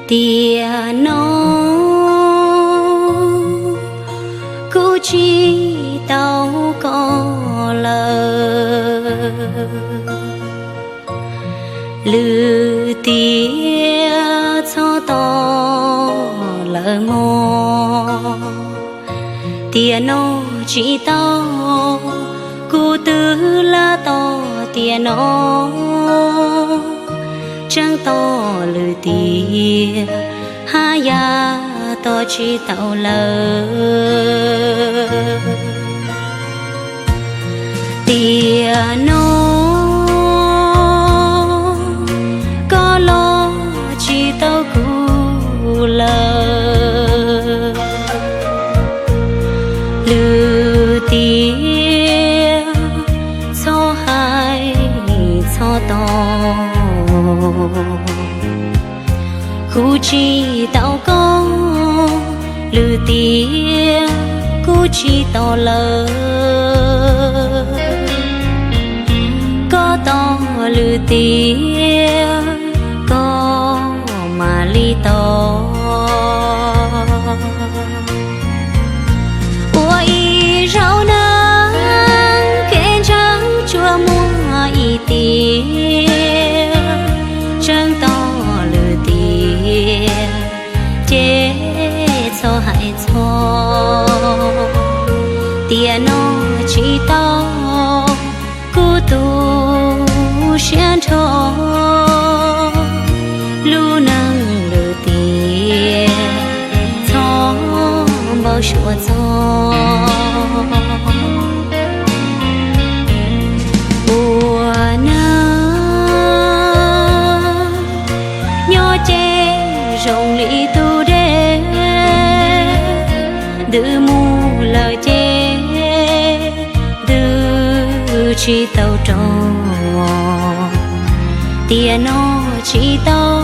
Tiam no kuv tsis tau koj lawm, lwm tiam txhob tos lawm mog. Tiam no tsis tau, kuv twb lam tos tiam no, tseeb tos lwm tiam haj yam tos tsis tau lawm. Tiam no koj los tsis tau kuv lawm, lwm tiam txhob hais txhob tos. Kuv tsis tau koj, lwm tiam kuv tsis tos lawm. Koj tos lwm tiam koj mam li tos. Ua ib zaug neej kev ntseeg tsuas muaj ib tiam, tseeb tos lwm tiam ces txhob hais txhob. Tiam no tsis tau, kuv tu siab nrho, lub neej lwm tiam txhob npau suav txog. Ua neej nyob ces zoo li tus dej, ntws mus lawm ces ntws tsis tau rov. Tiam no tsis tau,